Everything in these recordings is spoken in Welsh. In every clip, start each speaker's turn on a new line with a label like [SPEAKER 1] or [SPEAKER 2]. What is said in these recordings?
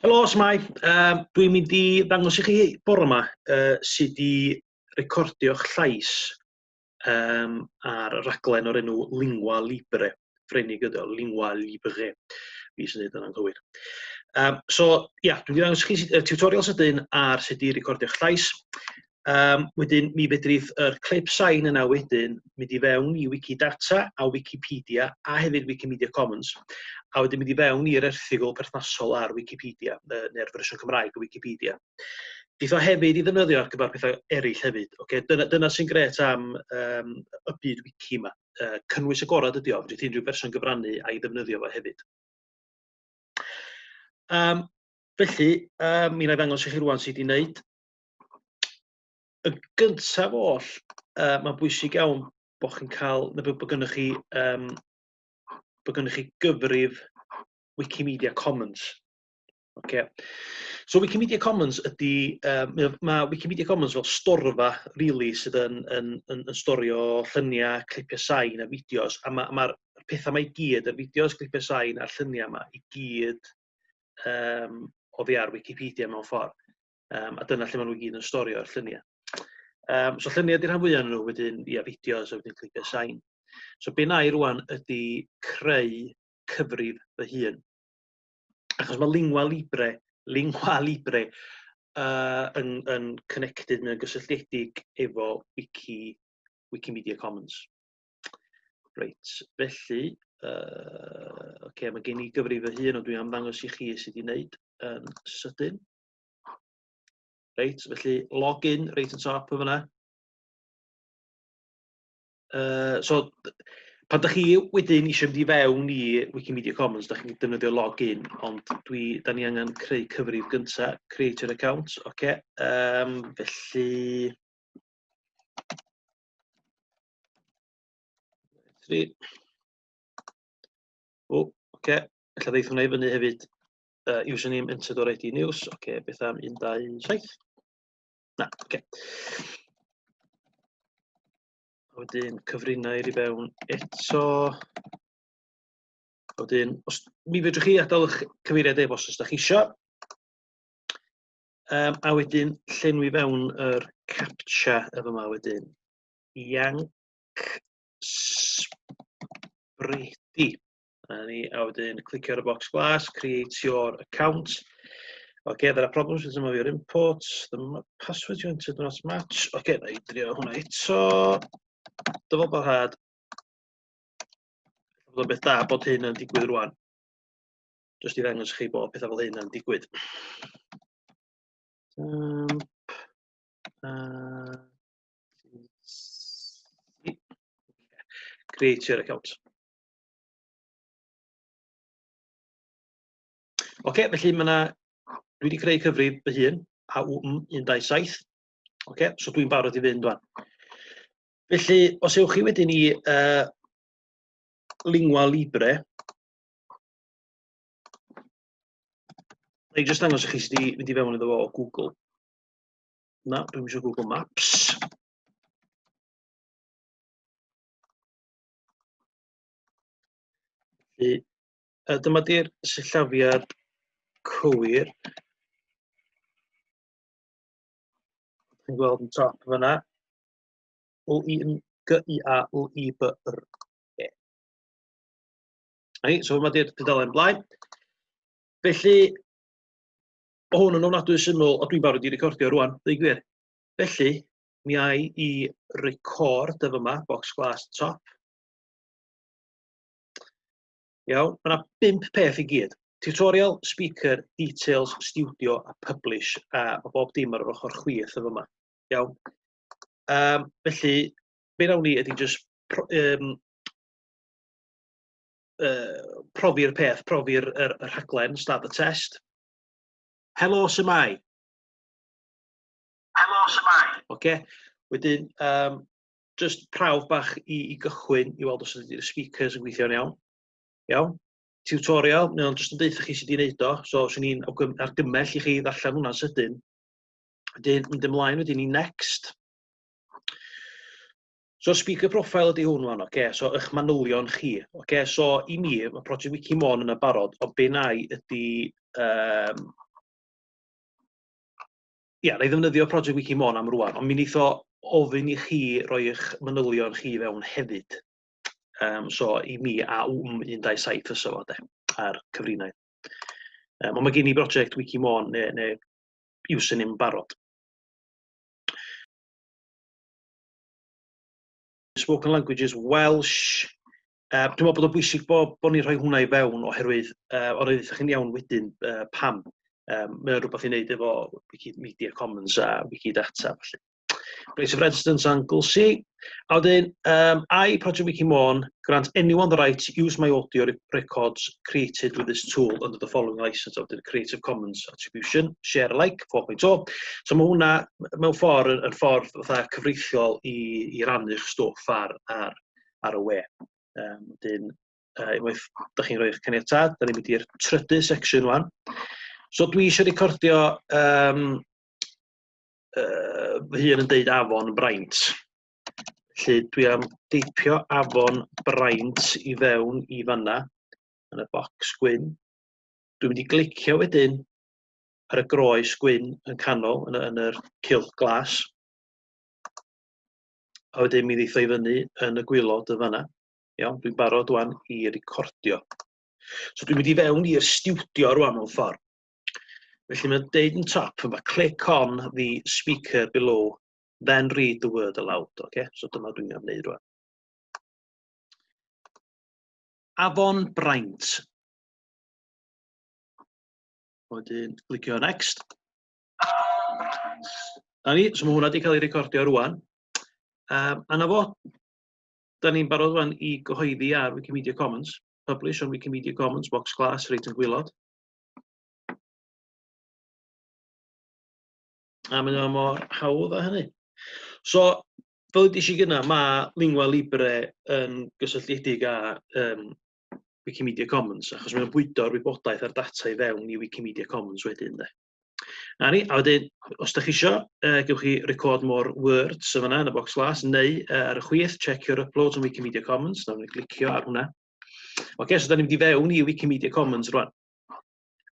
[SPEAKER 1] Helo, s'mai. Dwi'n mynd i ddangos i chi bore 'ma sut i recordio'ch llais yym ar raglen o'r enw Lingua Libre. Ffrenig ydi o, Lingua Libre. Fi sy'n neud yna'n gywir. So ia, dwi'n mynd i ddangos i chi y tutorial sydyn ar sut i recordio'ch llais. Wedyn mi fedrith yr clip sain yna wedyn mynd i fewn i Wikidata a Wikipedia a hefyd Wikimedia Commons a wedyn mynd i fewn i'r erthygl perthnasol ar Wikipedia neu'r fersiwn Cymraeg o Wikipedia. Geith o hefyd i ddefnyddio ar gyfer pethau eraill hefyd. Ocê, dyna sy'n grêt am y byd wiki 'ma. Cynnwys agorad ydi o, fedrith unrhyw berson gyfrannu a'i ddefnyddio fo hefyd. Felly mi 'na i ddangos i chi rŵan sut i wneud. Y gyntaf oll mae'n bwysig iawn bo' chi'n cael neu bo' gynnoch chi bo' gynnoch chi gyfrif Wikimedia Commons. Ocê. So Wikimedia Commons ydi ma' Wikimedia Commons fel storfa rili sydd yn yn yn yn storio llynia, clipia sain a fideos a ma' ma'r petha 'ma i gyd y fideos clipia sain a'r llynia 'ma i gyd yym oddi ar Wicipedia mewn ffor. A dyna lle ma' n'w gyd yn storio'r llynia. So llynia 'di rhan fwya o'nyn n'w wedyn ia fideos a wedyn clipia sain. So be' 'nai rŵan ydi creu cyfrif fy hun. Achos ma' Lingua Libre Lingua Libre yn yn connected neu'n gysylltiedig efo Wici Wikimedia Commons. Reit felly oce ma' gen i gyfrif fy hun ond dwi am ddangos i chi sut i wneud yn sydyn. Reit felly login reit yn top yn fyna. So pan 'dach chi wedyn isio mynd i fewn i Wikimedia Commons 'dach chi'n defnyddio login ond dwi 'dan ni angen creu cyfrif gynta create your account oce felly 3 o oce ella ddeith hwnna i fyny hefyd username entered already in use oce beth am 1 2 7 na oce a wedyn cyfrinair i fewn eto a wedyn os mi fedrwch chi adael 'ych cyfeiriad e-bost os 'dach chi isio a wedyn llenwi fewn yr captcha efo yma wedyn Ianc Sbredi A ni, a wedyn clicio ar y bocs glas, create your account. Okay, there are problems with some of your inputs. The password you entered do not match. Okay, na i drio hwnna eto. Dyfal barhad. Bod o'n beth da bod hyn yn digwydd rwan. Just i ddangos chi bod pethau fel hyn yn digwydd. Create your account. Oce, felly ma' 'na... Dwi 'di creu cyfrif fy hun, AWM127. Oce, so dwi'n barod i fynd ŵan. Felly, os ewch chi wedyn i Lingua Libre, na i jyst dangos i chi sut i fynd i fewn iddo fo o Google. Na, dwi'm isio Google Maps. Felly, dyma di'r sillafiad cywir. Chi'n gweld yn top fyna. L I N G I A L I B R E. Ni, so yma di'r dudalen blaen. Felly, o hwn yn ofnadwy syml, o dwi'n barod i recordio rwan, dweud gwir. Felly, mi ai i record efo yma, box glas top. Iawn, ma' 'na bump peth i gyd. Tutorial, speaker, details, studio a publish a ma' bob dim ar yr ochr chwith yn fyma. Iawn. Felly, be nawn ni ydy jyst pro, profi'r peth, profi'r yr, yr rhaglen, start the test. Helo, shwmae?
[SPEAKER 2] Helo, shwmae?
[SPEAKER 1] Oce. Wedyn, just prawf bach i gychwyn i weld os ydy'r speakers yn gweithio'n iawn. Iawn. Tutorial, mae o'n jyst yn deutha chi sut i wneud o, so swn i'n argymell i chi ddarllen hwnna'n sydyn. Wedyn, mynd ymlaen wedyn i next. So speaker profile ydy hwn wan, oce, so eich manylion chi. Oce, so i mi, mae Project Wiki Môn yna barod, ond be na i ydy Ia, na i ddefnyddio Project Wiki Môn am rwan, ond mi neith o ofyn i chi roi eich manylion chi fewn hefyd. So i mi a wm 127 fysa fo de, ar cyfrinau. Ond mae gen i broject Wiki Môn neu username yn barod. Spoken languages Welsh. Dwi'n meddwl bod o'n bwysig bo ni'n rhoi hwnna i fewn oherwydd o'n i chi'n iawn wedyn pam. Mae o'n rhywbeth i wneud efo Wikimedia Commons a Wikidata felly. Place of residence Anglesey. A wedyn, I, Project Wiki Môn, grant anyone the right to use my audio records created with this tool under the following license of the Creative Commons Attribution, Share Alike 4.0. So mae hwnna mewn ffordd yn ffordd fatha cyfreithiol i rannu'ch stwff ar y we. Wedyn, unwaith da chi'n rhoi eich caniatâd, da ni'n mynd i'r trydydd section wan. So dwi eisiau recordio fy hun yn deud afon Braint. Felly dwi am deipio afon Braint i fewn i fanna yn y bocs gwyn. Dwi'n mynd i glicio wedyn ar y groes gwyn yn canol yn yr cylch glas. A wedyn mi ddeith o i fyny yn y gwaelod yn fanna. Iawn, dwi'n barod wan i recordio. So dwi'n mynd i fewn i'r stiwdio rwan mewn ffordd. Felly mae'n deud yn top yma, click on the speaker below, then read the word aloud. Okay? So dyma dwi'n am wneud rwan. Afon Braint. Wedyn, clicio next. Na ni, so mae hwnna wedi cael ei recordio rwan. A na fo, da ni'n barod rwan i gyhoeddi ar Wikimedia Commons. Publish on Wikimedia Commons, box glas, reit yn gwaelod. A mae o mor hawdd â hynny. So, fel ddudis i gynna, mae Lingua Libre yn gysylltiedig â Wikimedia Commons, achos mae'n bwydo'r wybodaeth a'r data i fewn i Wikimedia Commons wedyn, de. Na ni, a wedyn, os da chi isio, gewch chi record more words yn fan'na yn y box glas, neu ar y chwith, check your uploads on Wikimedia Commons. Nawn ni glicio ar hwnna. Oce, so da ni'n mynd i fewn i Wikimedia Commons rwan.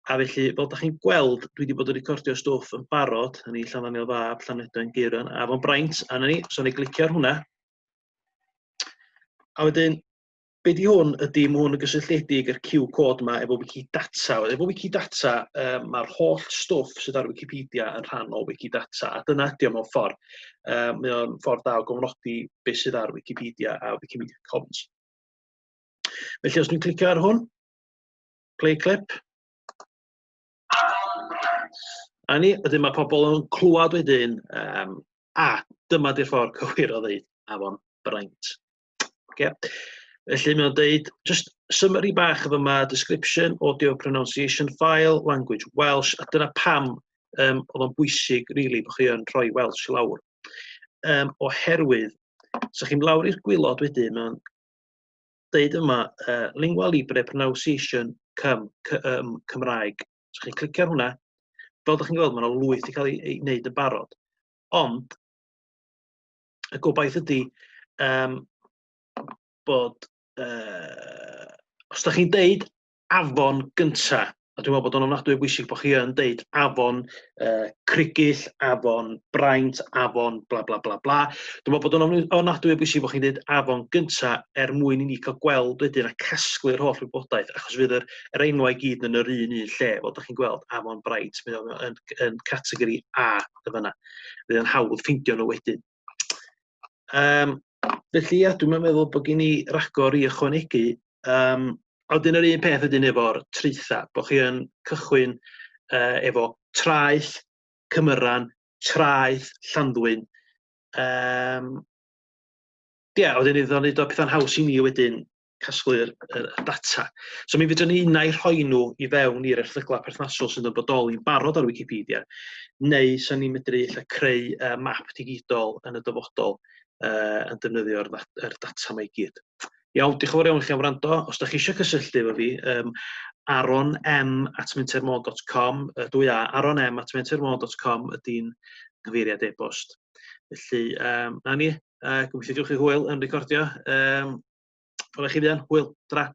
[SPEAKER 1] A felly, fel da chi'n gweld, dwi wedi bod yn recordio stwff yn barod, yn ei Llanddaniel Fab, Llanedwen, Geiran, Afon Braint, a na ni, so ni glicio ar hwnna. A wedyn, be di hwn ydy, mae hwn yn gysylltiedig â'r QR code yma efo Wikidata. Efo Wikidata, mae'r holl stwff sydd ar Wikipedia yn rhan o Wikidata, a dyna ydy o mewn ffordd. Mae o'n ffordd da o gofnodi beth sydd ar Wikipedia a Wikimedia Commons. Felly, os dwi'n clicio ar hwn, play clip, a ni, wedyn mae pobl yn clywed wedyn, a dyma di'r ffordd cywir o ddeud afon Braint. Okay. Felly mae'n deud, just summary bach efo yma, description, audio pronunciation file, language Welsh, a dyna pam oedd o'n bwysig, really, bod chi yn rhoi Welsh i lawr. Oherwydd, sa chi'n lawr i'r gwaelod wedyn, mae'n deud yma, Lingua Libre Pronunciation Cymraeg. So chi'n clicio ar hwnna, fel ydych chi'n gweld, mae yna lwyth wedi cael ei wneud yn barod. Ond, y gobaith ydy bod, os da chi'n deud afon gynta, a dwi'n meddwl bod o'n ofnadwy o bwysig bod chi yn deud afon Crigyll, afon Braint, afon bla bla bla bla. Dwi'n meddwl bod o'n ofnadwy o bwysig bod chi'n deud afon gynta er mwyn i ni cael gweld wedyn a casglu'r holl wybodaeth, achos fydd yr enwau i gyd yn yr un lle, fel ydych chi'n gweld, afon Braint, mae o'n yn categori A y fanna. Fydd yn hawdd ffeindio nhw wedyn. Felly ia, dwi'n meddwl bod gen i ragor i ychwanegu. A wedyn yr un peth ydyn efo'r traetha, bod chi yn cychwyn efo traeth Cymyran, traeth Llanddwyn. Ia, wedyn iddo wneud o pethau'n haws i ni wedyn casglu'r data. So mi fedrwn ni unai rhoi nhw i fewn i'r erthyglau perthnasol sydd yn bodoli'n barod ar Wikipedia, neu sa'n ni'n medru ella creu map digidol yn y dyfodol yn defnyddio'r data yma i gyd. Iawn, diolch yn fawr iawn i chi am wrando. Os da chi eisiau cysylltu efo fi, aronm@mentermon.com, dwy A, aronm@mentermon.com ydy'n gyfeiriad e-bost. Felly, na ni, gobeithio gewch chi hwyl yn recordio. Fydda chi fuan, hwyl, tra.